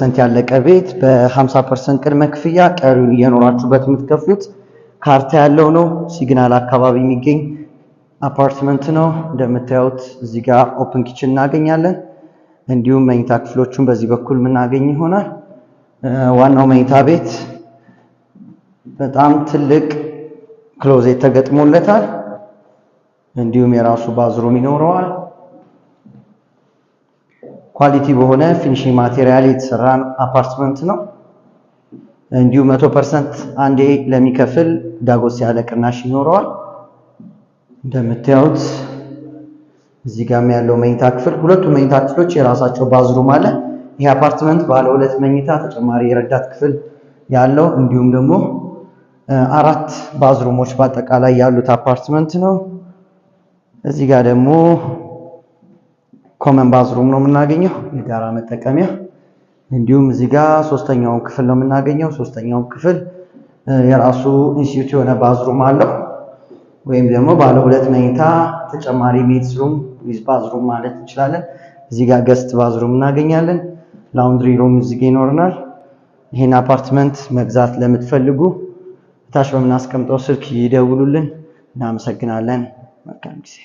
80% ያለቀ ቤት በ50% ቅድመ ክፍያ ቀሪውን እየኖራችሁበት የምትከፍሉት ካርታ ያለው ነው። ሲግናል አካባቢ የሚገኝ አፓርትመንት ነው። እንደምታዩት እዚህ ጋር open kitchen እናገኛለን። እንዲሁም መኝታ ክፍሎቹን በዚህ በኩል የምናገኝ ይሆናል። ዋናው መኝታ ቤት በጣም ትልቅ closet ተገጥሞለታል። እንዲሁም የራሱ bathroom ይኖረዋል። Quality በሆነ finishing material የተሰራ አፓርትመንት ነው። እንዲሁም 100% አንዴ ለሚከፍል ዳጎስ ያለ ቅናሽ ይኖረዋል። እንደምታዩት እዚህ ጋርም ያለው መኝታ ክፍል፣ ሁለቱ መኝታ ክፍሎች የራሳቸው bathroom አለ። ይህ አፓርትመንት ባለ ሁለት መኝታ፣ ተጨማሪ የረዳት ክፍል ያለው፣ እንዲሁም ደግሞ አራት bathroom ኦች በአጠቃላይ ያሉት አፓርትመንት ነው። እዚህ ጋር ደግሞ common bathroom ነው የምናገኘው፣ የጋራ መጠቀሚያ። እንዲሁም እዚህ ጋር ሶስተኛውን ክፍል ነው የምናገኘው። ሶስተኛውን ክፍል የራሱ en-suite የሆነ bathroom አለው፣ ወይም ደግሞ ባለ ሁለት መኝታ ተጨማሪ maid's room with bathroom ማለት እንችላለን። እዚህ ጋር guest bathroom እናገኛለን። Laundry room እዚህ ጋር ይኖረናል። ይህን አፓርትመንት መግዛት ለምትፈልጉ ታች በምናስቀምጠው ስልክ ይደውሉልን። እናመሰግናለን። መልካም ጊዜ።